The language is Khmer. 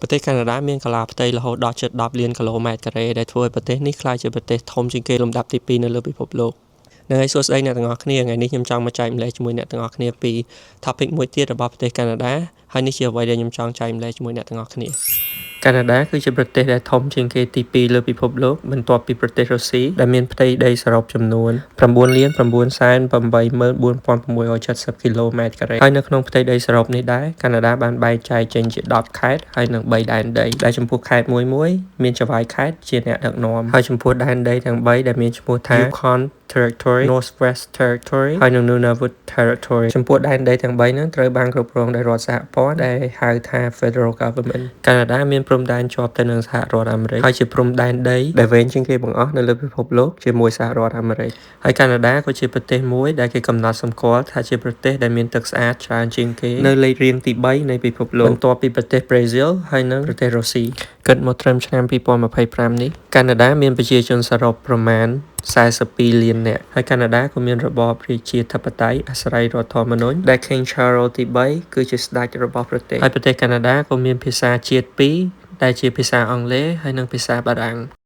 ប្រទេសកាណាដាមានកលាផ្ទៃរហូតដល់ជិត10លានគីឡូម៉ែត្រការ៉េដែលធ្វើឲ្យប្រទេសនេះក្លាយជាប្រទេសធំជាងគេលំដាប់ទី2នៅលើពិភពលោកនឹងហើយសួស្តីអ្នកទាំងអស់គ្នាថ្ងៃនេះខ្ញុំចង់មកចែករំលែកជាមួយអ្នកទាំងអស់គ្នាពី topic មួយទៀតរបស់ប្រទេសកាណាដាហើយនេះជាអ្វីដែលខ្ញុំចង់ចែករំលែកជាមួយអ្នកទាំងអស់គ្នាកាណាដាគឺជាប្រទេសដែលធំជាងគេទី2លើពិភពលោកបន្ទាប់ពីប្រទេសរុស្ស៊ីដែលមានផ្ទៃដីសរុបចំនួន9លាន984,670គីឡូម៉ែត្រការ៉េហើយនៅក្នុងផ្ទៃដីសរុបនេះដែរកាណាដាបានបែងចែកចេញជា10ខេត្តហើយនិង3ដែនដីដែលចំពោះខេត្តមួយមួយមានចៅហ្វាយខេត្តជាអ្នកដឹកនាំហើយចំពោះដែនដីទាំង3ដែលមានឈ្មោះថា Yukon Territory, Northwest Territory ហើយនិង Nunavut Territory ចំពោះដែនដីទាំង3ហ្នឹងត្រូវបានគ្រប់គ្រងដោយរដ្ឋសហព័ន្ធដែលហៅថា Federal Government កាណាដាមានព្រំដែនជាប់ទៅនឹងសហរដ្ឋអាមេរិកហើយជាព្រំដែនដីដែលវែងជាងគេបង្អស់នៅលើពិភពលោកជាមួយសហរដ្ឋអាមេរិកហើយកាណាដាក៏ជាប្រទេសមួយដែលគេកំណត់សម្គាល់ថាជាប្រទេសដែលមានទឹកស្អាតច្រើនជាងគេនៅលេខរៀងទី3នៃពិភពលោកបន្ទាប់ពីប្រទេសប្រេស៊ីលហើយនិងប្រទេសរុស្ស៊ីគិតមកត្រឹមឆ្នាំ2025នេះកាណាដាមានប្រជាជនសរុបប្រមាណ42លាននាក់ហើយកាណាដាក៏មានរបបរាជាធិបតេយ្យអាស្រ័យរដ្ឋធម្មនុញ្ញដែល King Charles ទី3គឺជាស្ដេចរបស់ប្រទេសហើយប្រទេសកាណាដាក៏មានភាសាជាតិពីរដែលជាភាសាអង់គ្លេសហើយនិងភាសាបារាំង។